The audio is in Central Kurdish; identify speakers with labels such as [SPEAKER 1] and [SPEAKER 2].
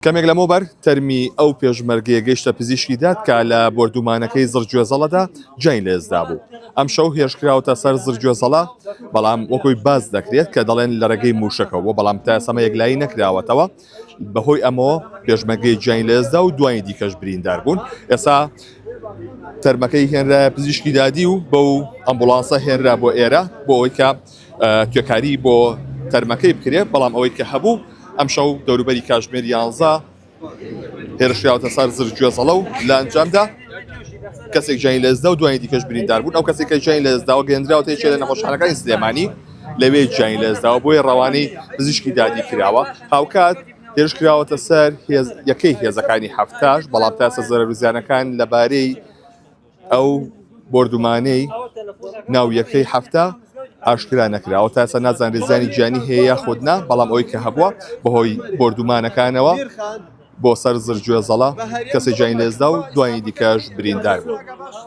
[SPEAKER 1] کەمێک لەمەوبەر تەرمی ئەو پێشمەرگەیە گەیشتە پزیشکی داد کە لە بۆردومانەکەی زڕگوێزەڵەدا گیانی لەدەستدابوو. ئەمشەو هێرشکراوەتە سەر زڕگوێزەڵە، بەڵام وەکۆی باس دەکرێت کە دەڵێن لە ڕێگەی مووشەکەوە بووە، بەڵام تا ئێستا ئەمە یەکلایی نەکراوەتەوە. بەهۆی ئەمەوە پێشمەرگەی گیانی لەدەستدا و دوانی دیکەش بریندار بوون. ئێستا تەرمەکەی هێنرایە پزیشکی دادی و بەو ئەمبوڵانسە هێنرا بۆ ئێرە بۆ ئەوەی کە توێکاری بۆ تەرمەکەی بکرێت، بەڵام ئەوەی کە هەبوو ئەمشەو دەوروبەری کاژمێر یانزە هێرشکراوەتە سەر زرگوێزەڵە و لە ئەنجامدا کەسێک گیانی لەدەستدا و دوانی دیکەش بریندار بوون. ئەو کەسێک کە گیانی لەدەستداوە گەیەندراوەتە یەکێ لە نەخۆشخانەکانی سلێمانی، لەوێ گیانی لەدەستداوە، بۆیە ڕەوانەی پزیشکی دادی کراوە. هاوکات هێرش کراوەتە سەر یەکەی هێزەکانی حەفتاش، بەڵام تا ئێستا زەرەر و زیانەکان لەبارەی ئەو بۆردومانەی ناو یەکەی 70 ئاشکرا نەکراوە. تا ئێستا نازانرێت زیانی گیانی هەیە یاخود نا، بەڵام ئەوەی کە هەبووە بەهۆی بۆردومانەکانەوە بۆ سەر زرگوێزەڵە کەسێک گیانی لەدەستدا و دوانی دیکەش بریندار بوون.